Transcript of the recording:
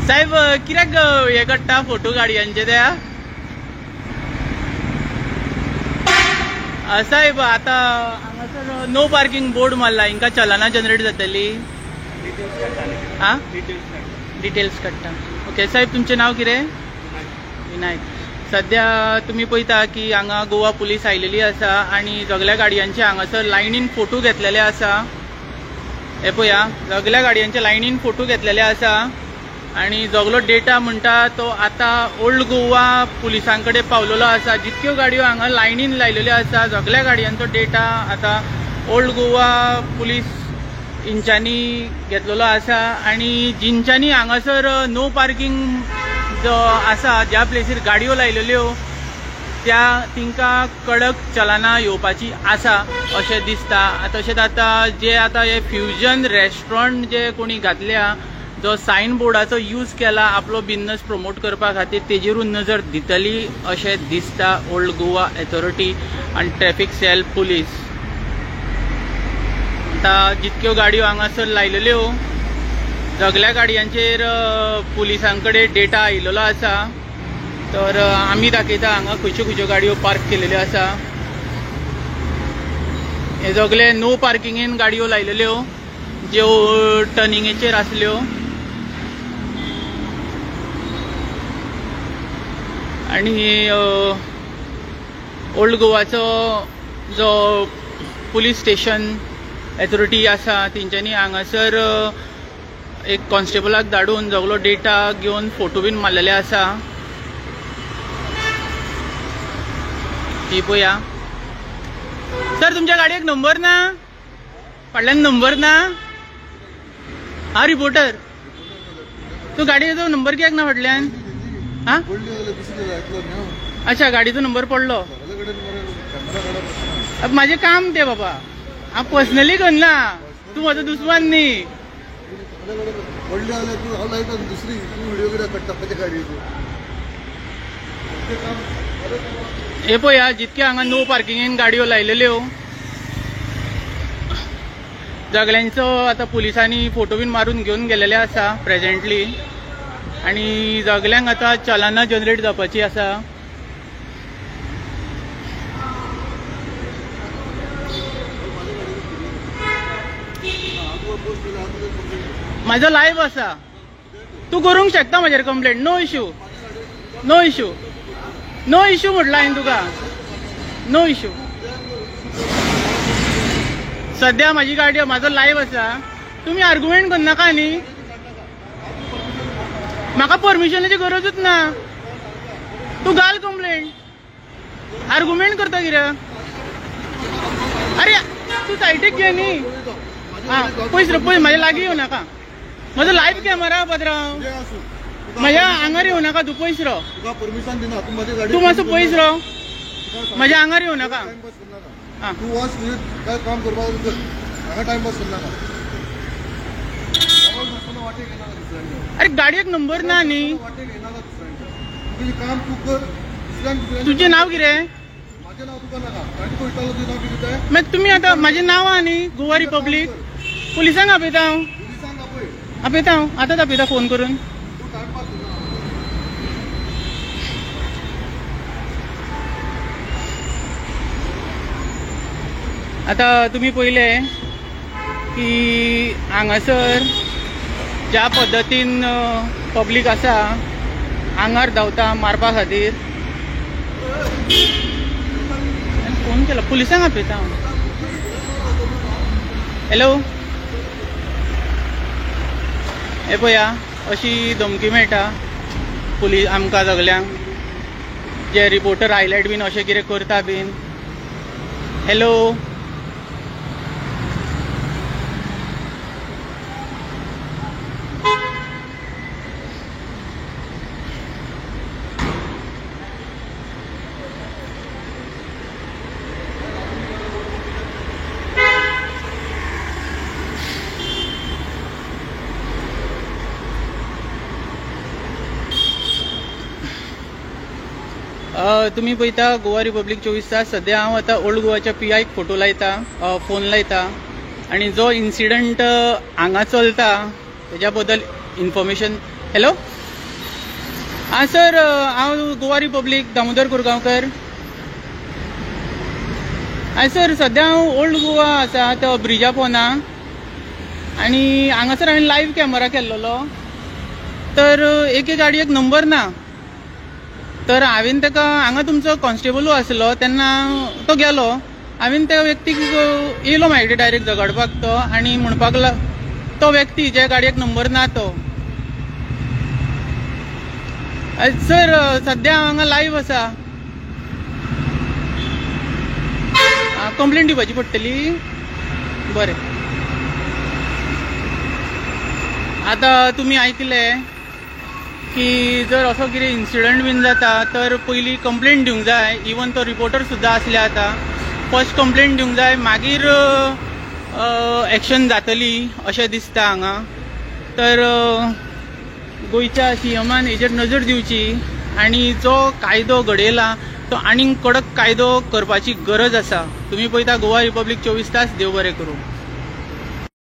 साहेब कित्याक हे काडटा फोटो गाडयांचे त्या? साहेब आता हांगासर नो पार्किंग बोर्ड मारला, हिंका चलना जनरेट जातली. हा, डिटेल्स काडटा. ओके साहेब, तुमचें नांव कितें? विनायक. सध्या तुमी पळयता की हांगा गोवा पुलीस आयलेली आसा आनी सगल्या गाडयांचे हांगासर लायनीन फोटो घेतलेले आसा. हे पळया, सगल्या गाडयांचे लायनीन फोटो घेतलेले आसा आनी सगलो डेटा म्हणटा तो आतां ओल्ड गोवा पुलिसां कडेन पावलेलो आसा. जितक्यो गाडयो हांगा लायनीन लायलेल्यो आसा सगल्या गाडयांचो डेटा आतां ओल्ड गोवा पुलीस इंच्यांनी घेतलेलो आसा. आनी जिंच्यांनी हांगासर नो पार्किंग जो आसा ज्या प्लेसीर गाडयो लायलेल्यो त्या तिंकां कडक चलना येवपाची आसा अशें दिसता. तशेंच आतां जे आतां हे फ्युजन रेस्टॉरंट जे कोणी घातल्या, जो सायन बोर्डाचो यूज केला आपलो बिजनस प्रमोट करपा खातीर, तेजेरूय नजर दितली अशें दिसता ओल्ड गोवा अथॉरिटी आनी ट्रॅफिक सेल पुलीस. आतां जितक्यो गाडयो हांगासर लायलेल्यो सगल्या गाडयांचेर पुलिसां कडेन डेटा आयिल्लो आसा. तर आमी दाखयता हांगा खंयच्यो खंयच्यो गाडयो पार्क केलेल्यो आसा. हे सगळे नो पार्किंगेन गाडयो लायलेल्यो ज्यो टर्निंगेचेर आसल्यो. आनी ओल्ड गोवाचो जो पुलीस स्टेशन अथॉरिटी आसा तेंच्यांनी हांगासर एक कॉन्स्टेबलाक धाडून सगलो डेटा घेवन फोटो बीन मारलेले आसा. ती पळया. सर तुमच्या गाडयेक नंबर ना? फाटल्यान नंबर ना? हा रिपोर्टर, तूं गाडयेचो नंबर कित्याक ना फाटल्यान? हा अच्छा, गाडयेचो नंबर पडलो. म्हाजें काम तें बाबा, हांव पर्सनली करना, तूं म्हजो दुस्मान न्ही. हे पळया, जितके हांगा नो पार्किंगेन गाडयो लायलेल्यो सगळ्यांचो आतां पुलिसांनी फोटो बीन मारून घेवन गेलेले आसा प्रेजेंटली. आनी सगल्यांक आतां चलना जनरेट जावपाची आसा. म्हाजो लायव आसा, तूं करूंक शकता म्हाजेर complaint. No issue, no issue, no issue म्हटलं हांवें तुका, नो इशू. सध्या म्हाजी गाडी म्हाजो लायव आसा, तुमी आर्ग्युमेंट करनाका न्ही. म्हाका परमिशनाची गरजूच ना, तूं घाल कंप्लेंट. आर्ग्युमेंट करता कित्याक? अरे तूं सायडीक घे न्ही. आं पयस रे, पयस, म्हाज्या लागीं येवं नाका. म्हजो लायव कॅमेरा पात्रांव, म्हाज्या आंगार येवं नाका. तूं पयस राव, तूं मातसो पयस राव, म्हाज्या आंगार येवं नाका. अरे गाडयेक नंबर ना न्ही. तुजें नांव कितें? मागीर तुमी आतां म्हाजें नांव आहा न्ही गोवा रिपब्लीक. पुलिसांक आपयता हांव, आपयता हांव, आतांच आपयता फोन करून. आतां तुमी पळयलें की हांगासर ज्या पद्दतीन पब्लीक आसा आंगार धांवता मारपा खातीर. फोन केला पुलिसांक आपयता हांव. हॅलो, हे पळया, अशी धमकी मेळटा पुलीस आमकां सगल्यांक, जे रिपोर्टर हायलायट बीन अशें कितें करता बीन. हॅलो, तुमी पळयता गोवा रिपब्लीक 24 तास. सध्या हांव आतां ओल्ड गोवाच्या पी आयक फोटो लायता, फोन लायता आनी जो इन्सिडंट हांगा चलता तेज्या बद्दल इन्फॉर्मेशन. हॅलो, आं सर, हांव गोवा रिपब्लीक दामोदर कोरगांवकर. आं सर, सद्या हांव ओल्ड गोवा आसा, तो ब्रिजा पोंदा, आनी हांगासर हांवें लायव्ह कॅमेरा केल्लोलो. तर एके गाडयेक नंबर ना, तर हांवें ताका, हांगा तुमचो कॉन्स्टेबलूय आसलो तेन्ना तो गेलो. हांवें त्या व्यक्तीक येयलो म्हाजे डायरेक्ट झगडपाक तो, आनी म्हणपाक तो व्यक्ती ज्या गाडयेक नंबर ना तो. सर सद्या हांव हांगा लायव्ह आसा, कंप्लेन दिवपाची पडटली. बरें, आतां तुमी आयकले की जर असो कितें इन्सिडंट बीन जाता तर पयलीं कंप्लेन दिवंक जाय. इवन तो रिपोर्टर सुद्दां आसले आतां फर्स्ट कंप्लेन दिवंक जाय, मागीर एक्शन जातली अशें दिसता हांगा. तर गोंयच्या सीएमान हेजेर नजर दिवची आनी जो कायदो घडयला तो आनीक कडक कायदो करपाची गरज आसा. तुमी पळयता गोवा रिपब्लीक 24 तास. देव बरें करूं.